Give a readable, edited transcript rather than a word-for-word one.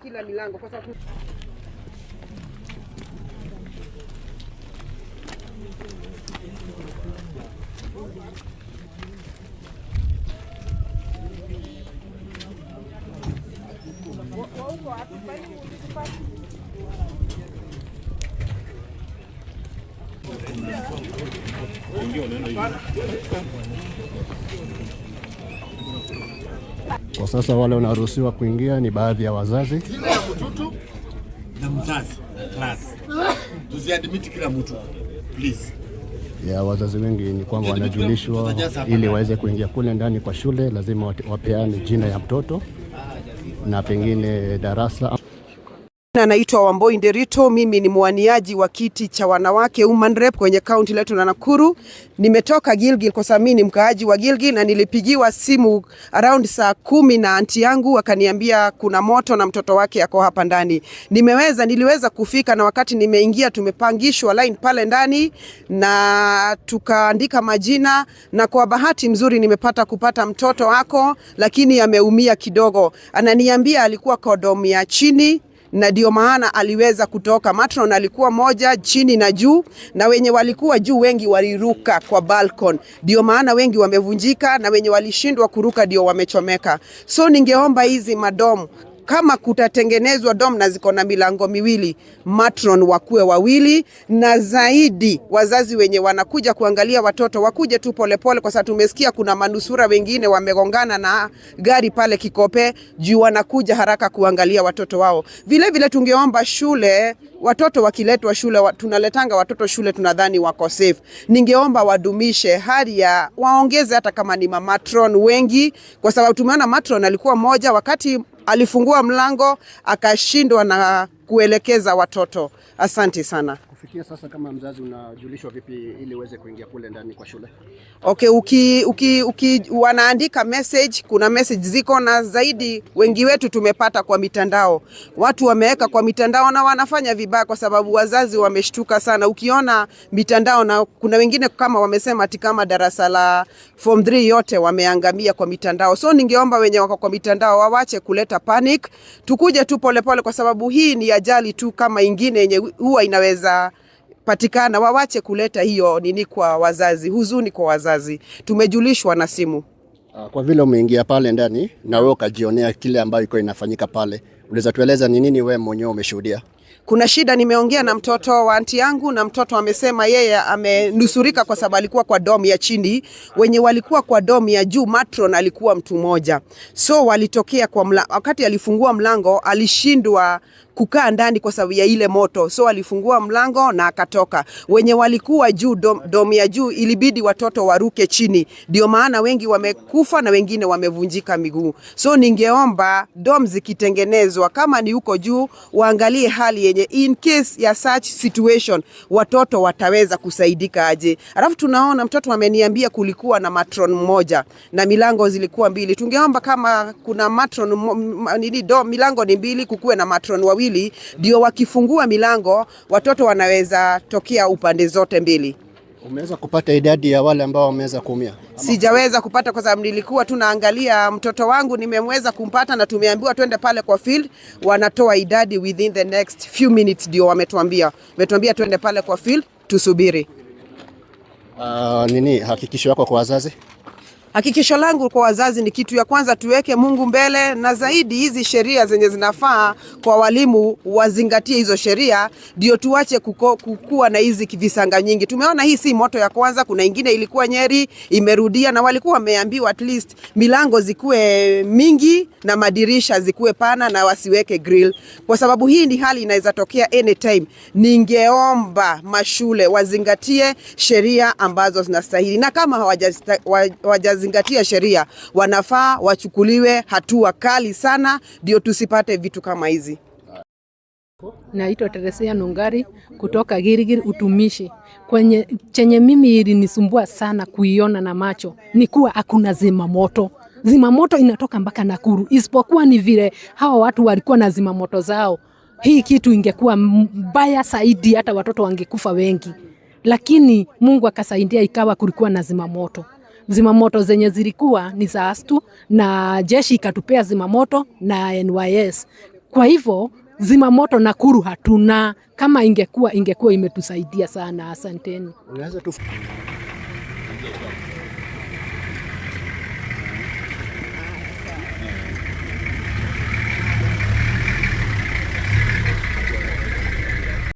Kila milango kwa sababu Kwa sasa wale wanaruhusiwa kuingia ni baadhi ya wazazi Jina ya mtoto na mzazi na class. Tusiadmit kila mtu. Please. Ya wazazi wengi ni kwamba wanajulishwa ili waweze kuingia kule ndani kwa shule, lazima wapeane jina ya mtoto na pengine darasa. Naitwa Wamboi Nderito, mimi ni mwaniaji wa kiti cha wanawake Women Rep kwenye kaunti letu la Nakuru. Nimetoka Gilgil kwa sababu mimi ni mkaaji wa Gilgil na nilipigiwa simu around saa 10 na anti yangu akaniambia kuna moto na mtoto wake ako hapa ndani. Niliweza kufika na wakati nimeingia tumepangishwa line pale ndani na tukaandika majina, na kwa bahati mzuri nimepata kupata mtoto wako, lakini ameumia kidogo. Ananiambia alikuwa kwa dorm ya chini na ndio maana aliweza kutoka. Matron alikuwa moja chini na juu, na wenye walikuwa juu wengi waliruka kwa balcony, ndio maana wengi wamevunjika, na wenye walishindwa kuruka ndio wamechomeka. So ningeomba hizi madorm, kama kutatengenezwa dorm na ziko na milango miwili, matron wakuwe wawili, na zaidi wazazi wenye wanakuja kuangalia watoto wakuje tu polepole, kwa sababu tumesikia kuna manusura wengine wamegongana na gari pale Kikope juu wanakuja haraka kuangalia watoto wao. Vile vile tungeomba shule, watoto wakiletwa shule, tunaletanga watoto shule tunadhani wako safe. Ningeomba wadumishe hali ya waongeze hata kama ni matron wengi, kwa sababu tumeona matron alikuwa moja wakati alifungua mlango akashindwa na kuelekeza watoto. Asante sana. Kufikia sasa, kama mzazi unajulishwa vipi ili uweze kuingia kule ndani kwa shule? Okay, uki, uki, uki, wanaandika message, kuna message ziko na zaidi, wengi wetu tumepata kwa mitandao, watu wameweka kwa mitandao na wanafanya vibaya, kwa sababu wazazi wameshtuka sana. Ukiona mitandao na kuna wengine kama wamesema ati kama darasa la form 3 yote wameangamia kwa mitandao. So ningeomba wenye wako kwa mitandao wawache kuleta panic, tukuje tu polepole, kwa sababu hii ni ajali tu kama ingine yenye huwa inaweza patikana. Wawache kuleta hiyo nini kwa wazazi, huzuni kwa wazazi. Tumejulishwa na simu. Kwa vile umeingia pale ndani na wewe ukajionea kile ambayo iko inafanyika pale, unaweza tueleza ni nini wewe mwenyewe umeshuhudia? Kuna shida, nimeongea na mtoto wa anti yangu na mtoto amesema yeye amenusurika kwa sababu alikuwa kwa dorm ya chini. Wenye walikuwa kwa dorm ya juu, matron alikuwa mtu mmoja, so walitokea kwa wakati alifungua mlango alishindwa kukaa ndani kwa sababu ya ile moto, so alifungua mlango na akatoka. Wenye walikuwa juu, dorm ya juu, ilibidi watoto waruke chini, ndio maana wengi wamekufa na wengine wamevunjika miguu. So ningeomba dorm zikitengenezwa, kama ni huko juu, waangalie hali yenye in case ya such situation watoto wataweza kusaidika aje. Alafu tunaona mtoto ameniambia kulikuwa na matron mmoja na milango zilikuwa mbili. Tungeomba kama kuna matron nini dorm, milango ni mbili, kukuwe na matron wawili, ndio wakifungua milango watoto wanaweza tokea upande zote mbili. Umeweza kupata idadi ya wale ambao wameweza kuumia? Sijaweza kupata kwa sababu nilikuwa tunaangalia mtoto wangu, nimemweza kumpata na tumeambiwa twende pale kwa field, wanatoa idadi within the next few minutes, ndio wametuambia. Wametuambia twende pale kwa field tusubiri. Nini hakikisho yako kwa wazazi? Hakikisho langu kwa wazazi ni kitu ya kwanza tuweke Mungu mbele, na zaidi hizi sheria zenye zinafaa kwa walimu wazingatie hizo sheria, ndio tuache kukua na hizi visanga nyingi. Tumeona hii si moto ya kwanza, kuna ingine ilikuwa Nyeri imerudia, na walikuwa wameambiwa at least milango zikuwe mingi na madirisha zikuwe pana na wasiweke grill, kwa sababu hii ni hali inaweza tokea anytime. Ningeomba mashule wazingatie sheria ambazo zinastahili, na kama hawajazingatia sheria wanafaa wachukuliwe hatua kali sana, ndio tusipate vitu kama hizi. Naitwa Teresia Nungari kutoka Gilgil utumishi. Kwenye chenye mimi ilinisumbua sana kuiona na macho ni kuwa hakuna zima moto. Zima moto inatoka mpaka Nakuru, isipokuwa ni vile hawa watu walikuwa na zima moto zao. Hii kitu ingekuwa mbaya zaidi, hata watoto wangekufa wengi, lakini Mungu akasaidia, ikawa kulikuwa na zima moto. Zimamoto zenye zilikuwa ni za ASTU na jeshi ikatupea zimamoto na NYS. Kwa hivyo zimamoto Nakuru hatuna. Kama ingekuwa imetusaidia sana. Asanteni. Unaweza tu